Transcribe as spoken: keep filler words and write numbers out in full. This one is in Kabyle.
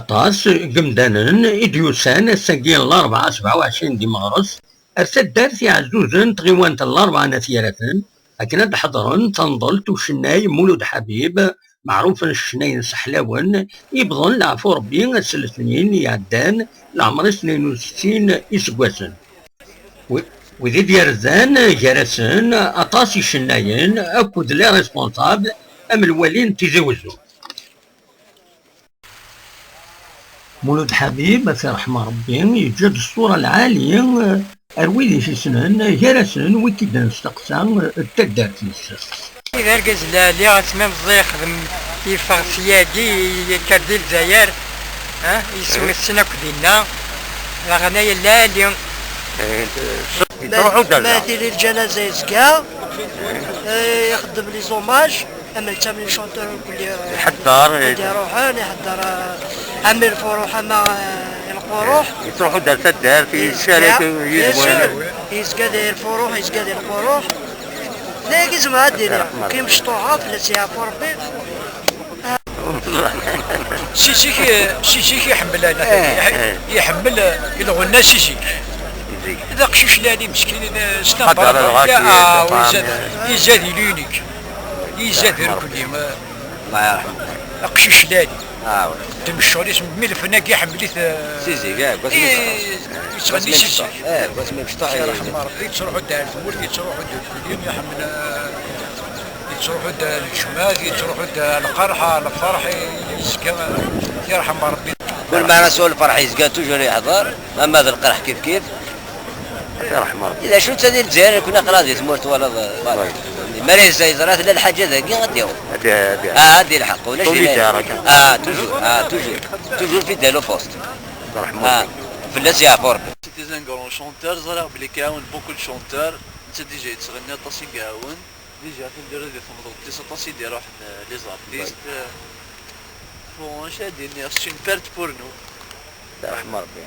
Aṭas n yemdanen i d-yusan ass-agi n Larebɛa sebɛa u ɛecrin di Meɣres ar taddart iɛezzuzen n tɣiwant n Larebɛa n At Yiraten akken ad d-ḥeḍren tanḍelt n ucennay Mulud Ḥabib, meɛrufen s ccna-ines Ḥlawen, yebḍen leɛfu Rebbi ass n letniyen iɛeddan, leɛmer-is tnin u settin iseggasen. Wi-, wid i d-yerzan gar-asen aṭas icennayen akked les responsables am lwali n Tizi Wezzu. Mulud Ḥabib, ad t-iṛḥem Ṛebbi, yeǧǧa-d ṣṣura lɛali, eh, ar wid i t-issnen, gar-asen wi k-id-nesteqsa, eh, d taddart-is. D argaz lɛali, asmi meẓẓi yexdem, yeffeɣ syagi, yekker di Lezzayer, ha, yessunessen akk dinna, d aɣnay lɛali. Eh, yettruḥu-d ar da. Ma tili lǧanaza yezga, eh, ixeddem les hommages. Am netta mli chanteur, kulli, eh, iḥedder, ad iruḥen, iḥedder, eh, am lfuruḥ, ama, eh, lquruḥ. Yettruḥu-d ar taddart, yezga, yezga di lfuruḥ, yezga di lquruḥ. D ayagi zemreɣ ad d-iniɣ. Ki mecṭuḥa, fell-as yeɛfu Rebbi. Si zik, si zik iḥemmel, eh, iḥ-, eh, iḥemmel, eh, lɣenna si zik. D aqcic lɛali meskin, eh, s ḥader lɣaci, ah, eh, izad, eh, izad ilu-inek. Izad irkelli, eh, Allah yerḥem. Aqcic lɛali. Ah, oui. Ddem ccɣel-is, mi lfen-agi iḥemmel-it, eh, si zik, eh, deg wasmi, eh, yettɣenni si zik. Eh, deg wasmi mecṭuḥ, yerḥem Rebbi, yettruḥu-d ar tmurt, yettruḥu-d irkelli, iḥemmel, eh, yettruḥu-d lǧemɛat, yettruḥu-d lqerḥ, lferḥ, yezga, yerḥem Rebbi. Kul ma ara sɛu lferḥ yezga toujours yeḥḍer, ama d lqerḥ kif kif. Yerḥem Rebbi. D acu-tt di Lezzayer, nekni aql-aɣ di tmurt, twalaḍ, voilà. Oui. Mi ara yezza yeẓra tella lḥaǧa dagi, ad d-yaweḍ. Ad d-, ad d-, ah, ad d-ilḥeq, ulac solidaire akka. Ah, toujours, ah, toujours. Toujours fidèle au poste. Yerḥem Rebbi. Ah, fell-as yeɛfu Rebbi. C'était un grand chanteur, ẓriɣ belli iɛawen beaucoup de chanteurs, netta déjà yettɣenni aṭas i iɛawen. Déjà, tindira di temḍelt-is aṭas i d-iruḥen, euh, les artistes. Oui. Euh, bon, acu ad d-iniɣ, c'est une perte pour nous. Yerḥem Rebbi.